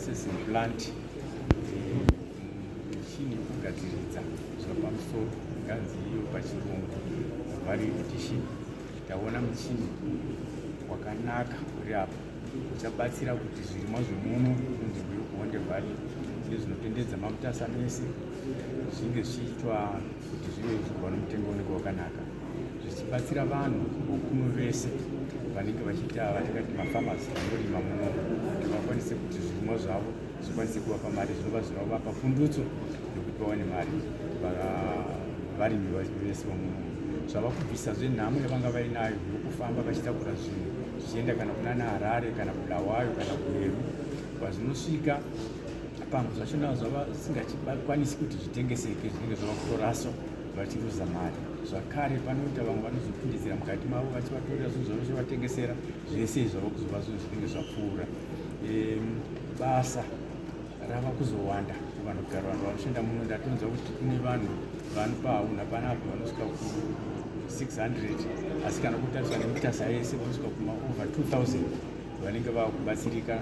processing plant, michini yekugadziridza zvapamusoro, inganzi iyo pachirungu value addition. Taona muchini wakanaka uri apa uchabatsira kuti zvirimwa zvemuno munzvimbo yekuHonde Valley nezvinotenderedza maMutasa mese zvinge zvichiitwa kuti zvive zvichigova nomutengo unenge wakanaka, zvichibatsira vanhu vokuno vese vanenge vachiita vatakati mafarmers vanorima muno, kuti vakwanise kuti zvirimwa zvavo zvikwanise kuvapa mari, zvinova zvinovapa pundutso yokuti vawane mari. Varimi vese vomuno zvava kubvisa zvenhamo yavanga vainayo yokufamba vachitakura zvinhu zvichienda kana kunana Harare kana Bulawayo kana Gweru. Kwazvinosvika pamwe zvachona zvava zvisingachikwanisi kuti zvitengeseke, zvinenge zvava kutoraswa, vachiruza mari zvakare. Panoita vamwe vanozopindidzira mukati mavo vachivatorera zvinhu zvavo vachivatengesera. Zvese izvi zvava kuzova zvinhu zvinenge zvapfuura. Basa rava kuzowanda kuvanhu kugara vanhu vanoshanda muno. Ndatonzwa kuti kune vanhu vanopa hauna panapa vanosvika ku600, asi kana kutariswa neMutasa yese vanosvika kuma over 2000 vanenge vava kubatsirika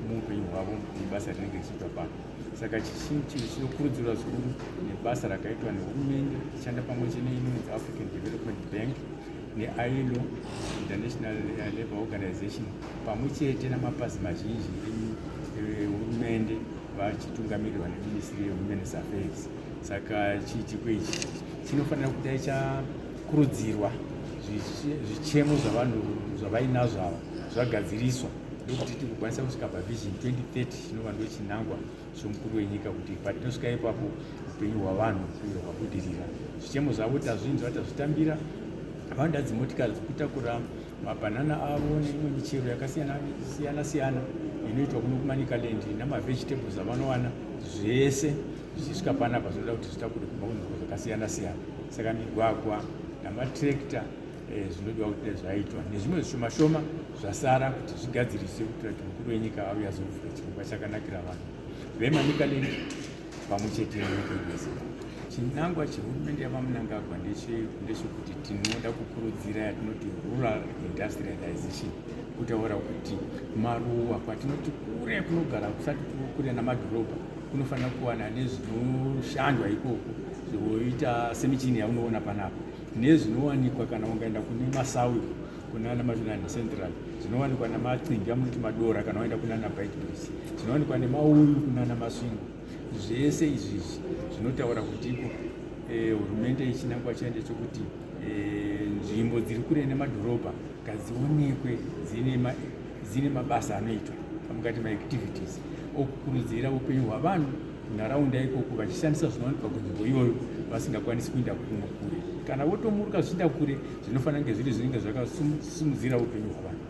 muupenyu hwavo nebasa rinenge richiitwa pano. Saka chinhu chinokurudzirwa zvikuru nebasa rakaitwa nehurumende ichishanda pamwe chete neinonzi African Development Bank neILO, International Labour Organization, pamwe chete namapazi mazhinji ehurumende vachitungamirirwa neMinistry yeWomen's Affairs. Saka chiitiko ichi chinofanira kudai chakurudzirwa, zvichemo zvavanhu zvavainazvo ava zvagadziriswa, ndokuti tigokwanisa kusvika paVision 2030, chinova ndo chinangwa chomukuru wenyika, kuti patinosvika ipapo upenyu hwavanhu uye hwabudirira. Zvichemo zvavo tazvinzwa, tazvitambira. Vanoda dzimotikari dzekutakura mabhanana avo neimwe michero yakasiyana siyana siyana inoitwa kuno kuManicaland namavegetables avanowana, zvese zvichisvika panapa zvinoda kuti zvitakure kubva kunzvimbo dzakasiyana siyana. Saka migwagwa namatrekta zvinodiwa kuti dai zvaitwa, nezvimwe zvishoma shoma zvasara kuti zvigadziriswe, kuitira kuti mukuru wenyika auye azovhura chirongwa chakanakira vanhu veManicaland pamwe chete nenyika yedu yeZimbabwe. Chinangwa chehurumende yaVaMnangagwa ndechekuti tinoda kukurudzira yatinoti rural industrialization, kutaura kuti maruwa kwatinoti kure kunogara kusati kure namadhorobha kunofanira kuwana nezvinoshandwa ikoko, zvoita semichini yaunoona panapa nezvinowanikwa kana ungaenda kune Masawi, kunana Mashonaland Central, zvinowanikwa namacimbi amunoti madora kana waenda kunana Beitbridge, zvinowanikwa nemauyu kunana Masvingo. Zvese izvizvi zvinotaura kuti iko hurumende ichinangwa chayo ndechekuti nzvimbo dziri kure nemadhorobha ngadzionekwe dzine mabasa anoitwa, amungati maactivities okukurudzira upenyu hwavanhu nharaunda ikoko, vachishandisa zvinowanikwa kunzvimbo iyoyo vasingakwanisi kuenda kumwe kure. Kana votomuruka zvichienda kure, zvinofanira kunge zviri zvinenge zvakasimudzira upenyu hwavanhu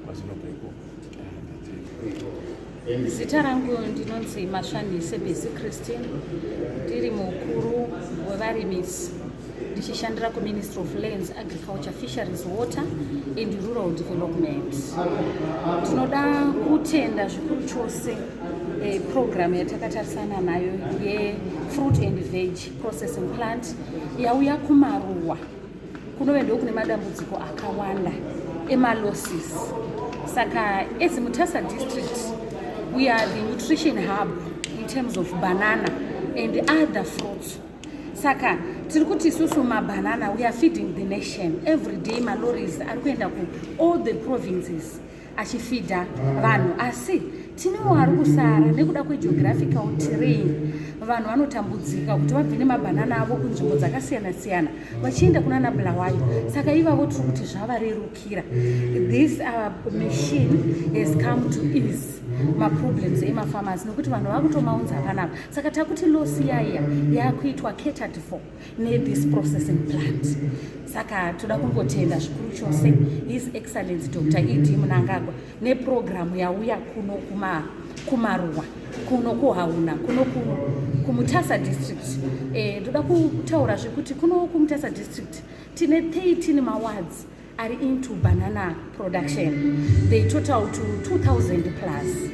kwazvinobva ikoko. Zita rangu ndinonzi Masvanise Besi Christine, ndiri mukuru wevarimisi ndichishandira kuMinistry of Lands, Agriculture, Fisheries, Water and Rural Development. Tinoda kutenda zvikuru chose program yatakatarisana nayo yefruit and veg processing plant yauya kumaruwa, kunove ndokune madambudziko akawanda emalosses. Saka as Mutasa District, we are the nutrition hub in terms of banana and other fruits. Saka tiri kuti isusu mabanana, we are feeding the nation every day. Malorries ari kuenda ku all the provinces achifidha vanhu, asi tinewo ari kusara nekuda kwegeographical terrain. Vanhu vanotambudzika kuti vabve nemabhanana avo kunzvimbo dzakasiyana siyana vachienda kunana Bulawayo. Saka ivavo tiri kuti zvavarerukira. This machine has come to ease maproblems emafarmers, nekuti vanhu vakutomaunza panapa. Saka takuti loss yaiya yakuitwa catered for nethis processing plant. Saka toda kungotenda zvikuru chose His Excellence Dr ED Mnangagwa neprogramu yauya kuno kumaruwa, kuno kuHauna, kuno kuMutasa District. Ndoda kutaura zvekuti kuno kuMutasa District tine 13 mawards ari into banana production. They total to 2000 plus.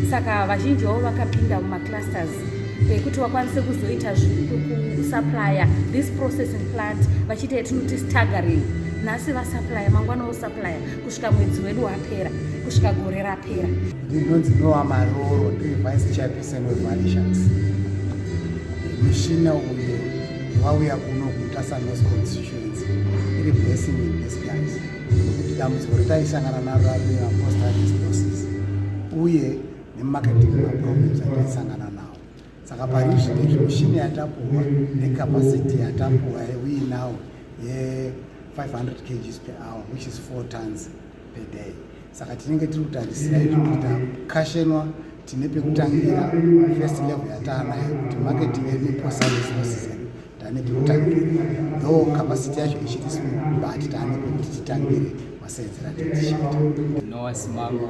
Saka vazhinji vavo vakapinda mumaclusters ekuti vakwanise kuzoita kusupplya this processing plant, vachiita yatinoti staggering: nhasi vasupplya, mangwana vosupplya, kusvika mwedzi wedu wapera, kusvika gore rapera. Ndinonzi Noah Maroro, ndiri vice chairperson weValley Sharks. Mishina uyu wauya kuno kuMutasa North constituency iri blessing in disguise, nekuti dambudziko rataisangana naro rari mapost harvest losses uye nemarketing maproblems ataisangana nawo. Saka pari zvinezvi mishini yatapuwa necapacity yatapuwa uinawo ye500 kgs per hour, which is 4 tons per day. Saka tinenge tiri kutarisira izvo kuti takashenwa, tine pekutangira. First level yataanayo kuti marketing yedu nepost harvest losses yedu, taane pekutangira, though capacity yacho ichiri small, but taane pekuti titangire masenzera tichiita. Noah Simango,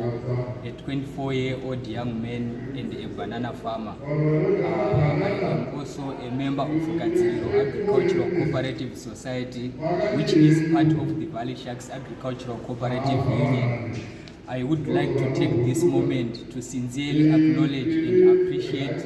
a 24-year-old young man and a banana farmer. I am also a member of Gadziriro Agricultural Cooperative Society, which is part of the Valley Sharks Agricultural Cooperative Union. I would like to take this moment to sincerely acknowledge and appreciate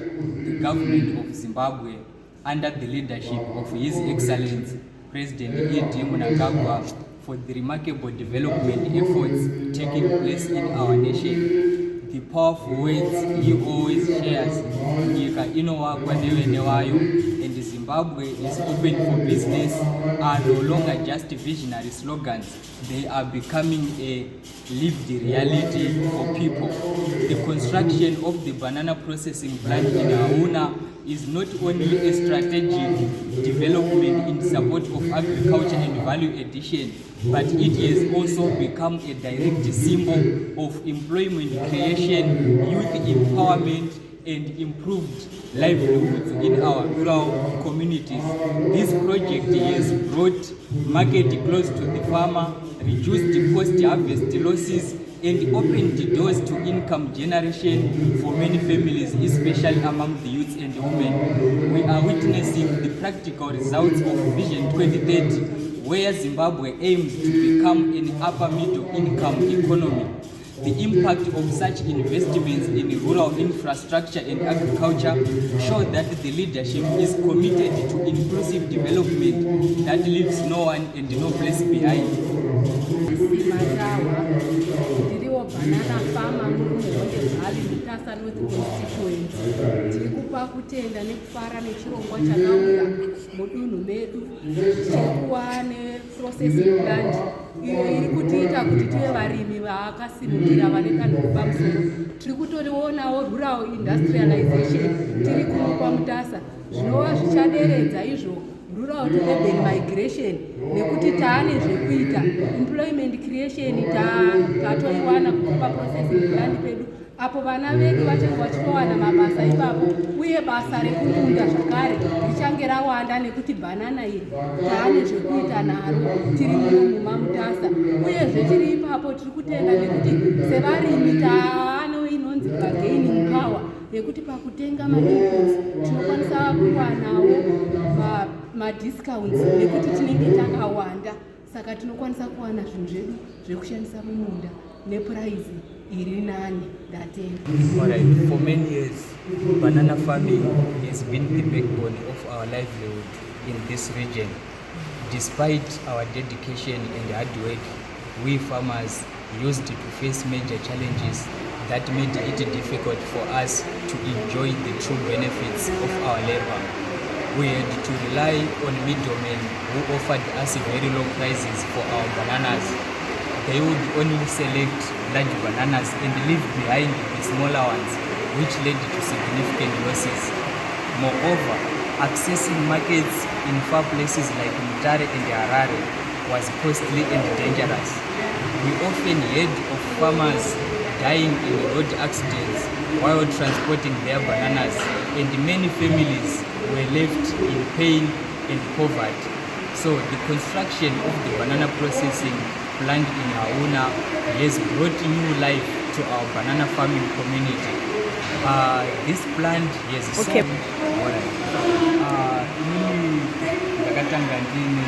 the government of Zimbabwe under the leadership of His Excellency President E.D. Mnangagwa for the remarkable development efforts taking place in our nation. The powerful words he always shares, "Nyika inovakwa nevene vayo," and "Zimbabwe is open for business," are no longer just visionary slogans. They are becoming a lived reality for people. The construction of the banana processing plant in Hauna is not only a strategic development in support of agriculture and value addition, but it has also become a direct symbol of employment creation, youth empowerment, and improved livelihoods in our rural communities. This project has brought market close to the farmer, reduced post-harvest losses, and opened the doors to income generation for many families, especially among the youths and women. We are witnessing the practical results of Vision 2030, where Zimbabwe aims to become an upper middle income economy. The impact of such investments in rural infrastructure and agriculture show that the leadership is committed to inclusive development that leaves no one and no place behind. Simatawa, ndiriwo banana farmer muri muHonde Valley, Mutasa North constituency. Tiri kupa kutenda nekufara nechirongwa chakauya mudunhu medu chekuva neprocessing plant iyo iri kutiita kuti tive varimi vakasimukira vane danho repamusoro. Tiri kutorionawo rural industrialization tiri kuno kwaMutasa, zvinova zvichaderedza izvo rural to urban migration, nekuti taane zvekuita. Employment creation tatoiwana kubva paprocessing plant pedu apo. Vana vedu vachange vachitowana mabasa ipapo, uye basa rekumunda zvakare richange rawanda, nekuti bhanana iri taane zvekuita naro tiri muno mumaMutasa. Uyezve tiri ipapo tiri kutenda nekuti sevarimi taane inonzi bargaining power, yekuti pakutenga mainputs tinokwanisa kuwanawo madiscounts nekuti tinenge takawanda. Saka tinokwanisa kuwana zvinhu zvedu zvekushandisa mumunda neprice iri nani. Ndatenda. Alright, for many years, banana farming has been the backbone of our livelihood in this region. Despite our dedication and hard work, we farmers used to face major challenges that made it difficult for us to enjoy the true benefits of our labor. We had to rely on middlemen who offered us very low prices for our bananas. They would only select large bananas and leave behind the smaller ones, which led to significant losses. Moreover, accessing markets in far places like Mutare and Harare was costly and dangerous. We often heard of farmers dying in road accidents while transporting their bananas, and many families were left in pain and poverty. So the construction of the banana processing plant in Hauna has brought new life to our banana farming community. This plant has Alright. Inini ndakatanga ndine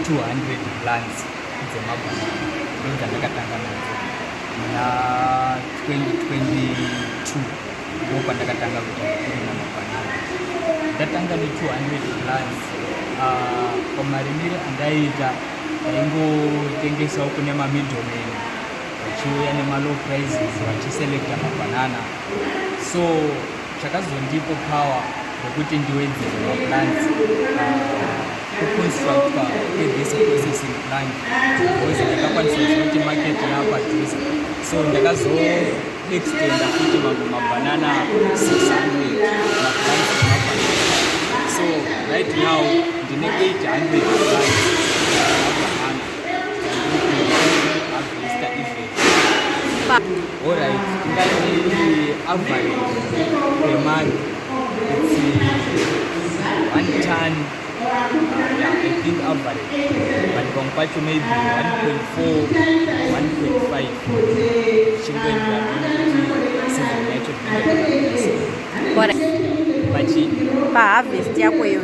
200 plants dzemabhanana, ndo dzandakatanga nadzo muna 2022. Ndo pandakatanga kuita kurima mabhanana. Ndatanga ne200 plants. Pamarimire andaiita, ndaingotengesawo kune mamiddlemen. Vachiuya nemalow prices, vachiselecta mabanana. So chakazondipa power rekuti ndiwedzere maplants kuconstructwa kwethis processing plant, because ndakakwanisa kuziva kuti market yapadhuze. So ndakazoextenda futi mamwe mabanana 600, maplants emabanana. So right now ndine 800 plants emabanana harvesta even. Alright, tingati average per month it's 1 ton. Yeah, I think average, but pamwe pacho maybe 1.4, 1.5, zvichingoenderana nekuti season yacho zvinenge. Pachi Paharvest yako iyoyo,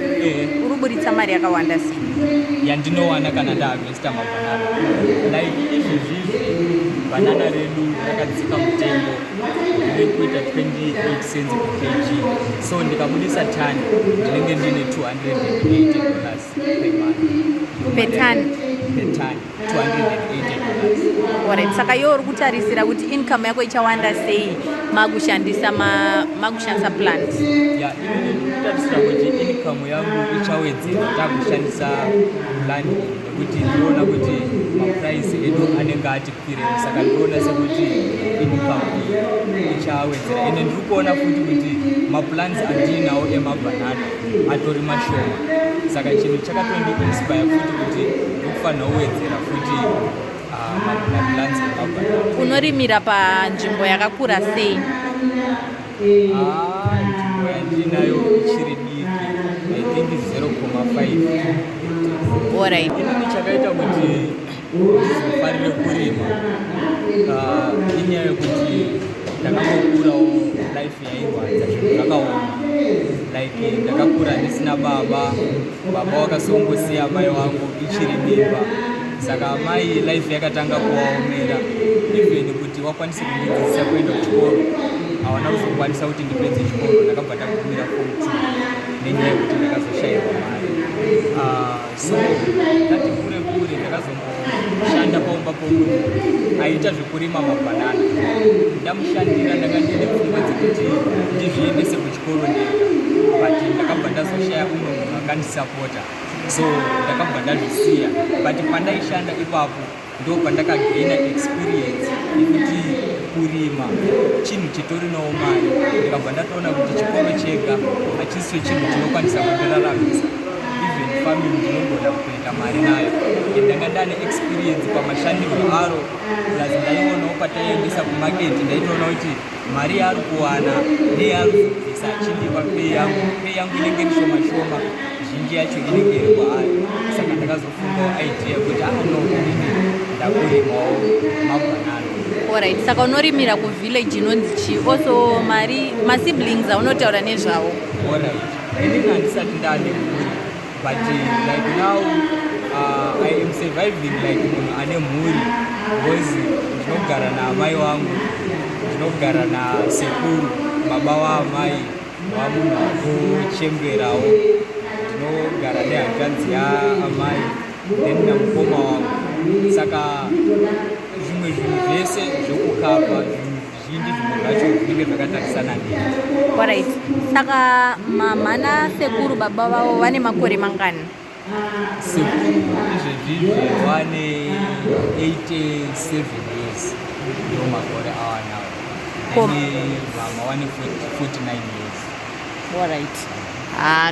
uri kuburitsa mari yakawanda sei? Yandinowana kana ndaharvesta mabanana, like izvezvizvi banana redu rakadzika mutengo, riri kuita 28 cents per kg. So ndikabudisa tani, ndinenge ndine $280 per month. Per ton? Per ton, $280. Alright, saka iwe uri kutarisira kuti income yako ichawanda sei makushandisa plant? Ya, inini ndikutarisira kuti income yangu ichawedzera takushandisa plant iyi, nekuti ndinoona kuti maprice edu anenge ati kwirei. Saka ndinoona sekuti income iyi ichawedzera. Ende ndiri kuona futi kuti maplants andiinawo emabhanana atori mashoma, saka chinhu chakatondiinspire futi kuti ndikufanira kuwedzera futi maplants emabhanana. Unorimira panzvimbo yakakura sei? Ah, nzvimbo yandinayo ichiri diki, I think 0,5. Inini chakaita kuti ndizofarire kurima inyaya yekuti ndakangokurawo life yairwadza, zvinhu zvakaoma. Like ndakakura ndisina baba, baba wakasongosiya mai wangu ichiri mimba. Saka amai life yakatanga kuvaomera, even kuti wakwanise kundidzidzisa kuenda kuchikoro hawana kuzokwanisa kuti ndipedze chikoro. Ndakabva ndagumira form 2 nenyaya yekuti ndakazoshayiwa mari. So ndati kure kure ndakazomboshanda paumba pomunhu aiita zvekurima mabhanana. Ndamushandira, ndanga ndine pfungwa dzekuti ndizviendese kuchikoro ndega, but ndakabva ndazoshaya umwe munhu akandisapota, so ndakabva ndazvisiya. But pandaishanda ipapo ndo pandakagaina experience yekuti kurima chinhu chitorinawo mari. Ndikabva ndatoona kuti chikoro chega hachisicho chinhu chinokwanisa kundiraramisa, even farming ndinogona kutoita mari nayo. And ndanga ndane experience pamashandirwo aro, plus ndaionawo pataiendesa kumaketi, ndaitoona kuti mari yaari kuwana neyaari kuzobvisa achindipa pay yangu, pay yangu inenge iri shoma shoma, zhinji yacho inenge iri kwaari. Saka ndakazofungawo idea yekuti, ah no, inini ndakurimawo mabhanana. Alright, saka unorimira kuvillage inonzi chii? Also mari masiblings aunotaura nezvavo? Alright, inini handisati ndaane mhuri, but like now I am surviving like munhu ane mhuri, because ndinogara naamai wangu, ndinogara nasekuru baba waamai wamunhu atochemberawo, ndinogara nehanzvanzi yaamai, then namukoma wangu. Saka zvimwe zvinhu zvese zvokukava, zvinhu zvizhinji, zvimwe zvacho zvinenge zvakatarisana neni. Alright, saka mama nasekuru baba vavo vane makore mangani? Sekuru izvezvizvi vane 87 years, ndo makore awanawo. Then mama vane 49 years. Alright, ah.